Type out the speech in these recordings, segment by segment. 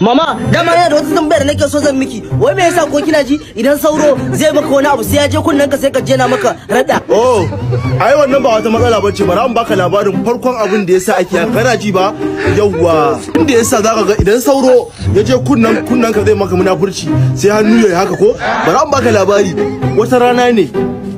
Mama, dama yana da wata tambaya da nake so zan miki. Wai me yasa ko kina ji idan sauro zai maka wani abu sai ya je kunnen ka sai ka je na maka rada? Oh, ai wannan ba wata matsala bace. Bara in baka labarin farkon abin da yasa ake kana ji ba. Yawwa, inda yasa zaka ga idan sauro ya je kunnen ka zai maka munafurci sai hannu yayi haka ko? Bara in baka labari. Wata rana ne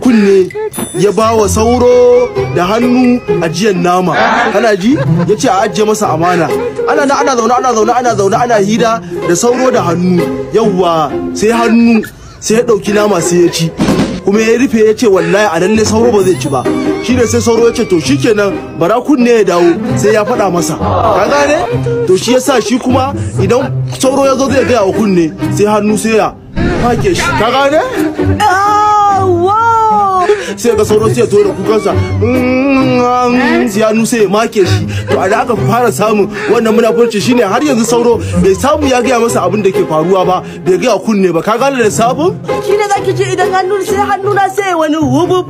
kunne ya ba wa sauro da hannu ajiyar nama. Kana ji? Ya ce a ajiye masa amana. Ana na ana zaune ana zaune ana zaune ana hira da sauro da hannu. Yawwa, sai hannu sai ya dauki nama sai ya ci. Kuma ya rufe ya ce wallahi a lalle sauro ba zai ci ba. Shine sai sauro ya ce to shikenan bara kunne ya dawo sai ya faɗa masa. Ka gane? To shi yasa shi kuma idan sauro ya zo zai gaya wa kunne sai hannu sai ya fake shi. Ka gane? Sai ga sauro sai ya tura kukansa sai hannu sai ya make shi. To a da aka fara samun wannan munafurci shine har yanzu sauro bai samu ya gaya masa abin da ke faruwa ba, bai gaya kunne ba. Ka gane da sabon? Shine zaki ji idan hannu sai hannu na sai wani hubub.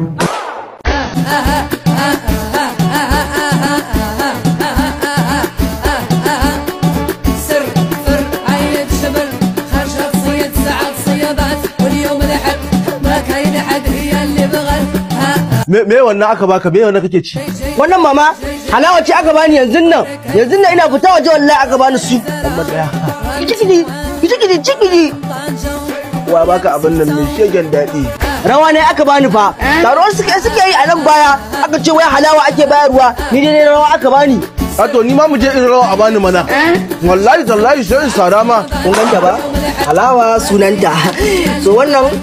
Me wannan aka baka? Me wannan kake ci? Wannan mama halawa ce aka bani yanzu nan. Yanzu nan ina fita waje wallahi aka bani su. Kiji kiji kiji. Wa baka abin nan mai shegen daɗi? Rawa ne aka bani fa. Taron suke yi a nan baya aka ce wai halawa ake bayarwa, ni dai rawa aka bani. A to ni ma mu je in rawa a bani mana. Wallahi tallahi sai in sara ma. Kun ganta ba? Halawa sunanta. So wannan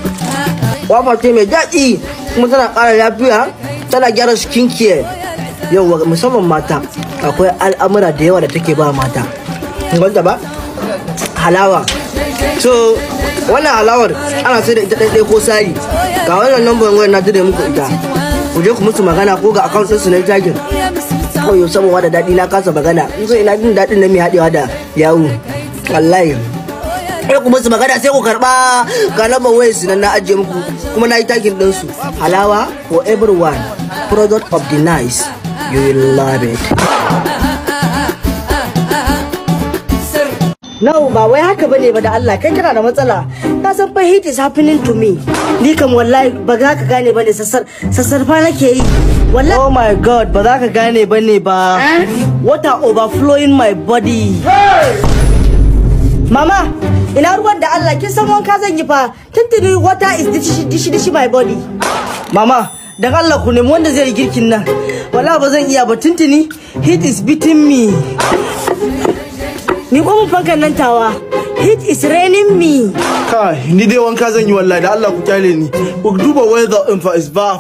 wafa ce mai daɗi kuma tana ƙara lafiya, tana gyara skin care. Yauwa musamman mata akwai al'amura da yawa da take ba mata. Kun ganta ba? Halawa. So wannan halawar ana sai da ita ɗaiɗai ko sari. Ga wannan lambar wayar na dire muku ita. Ku je ku musu magana ko ga account ɗinsu na tagin. Koyo saboda da daɗi na kasa magana. In so ina jin daɗin na mai haɗewa da yawu. Wallahi. Sai ku musu magana sai ku karɓa ga lambar wayar su nan na ajiye muku kuma na yi tagin ɗinsu. Halawa for everyone. Product of the nice. You will love it. No, ba wai haka bane ba da Allah kai kana da matsala. Ka san fa hate is happening to me. Ni kam wallahi ba za ka gane bane sassarfa nake yi. Wallahi oh my god, ba za ka gane bane ba. Water overflowing my body. Mama, ina ruwan da Allah kin san wanka zan yi fa. Tuntuni water is dishi dishi dishi my body. Mama, dan Allah ku nemi wanda zai yi girkin nan. Wallahi ba zan iya ba tuntuni heat is beating me. Ni ko mun fankan nan tawa. Heat is raining me. Kai, ni dai wanka zan yi wallahi da Allah ku kyale ni. Ku duba weather in fa is bath.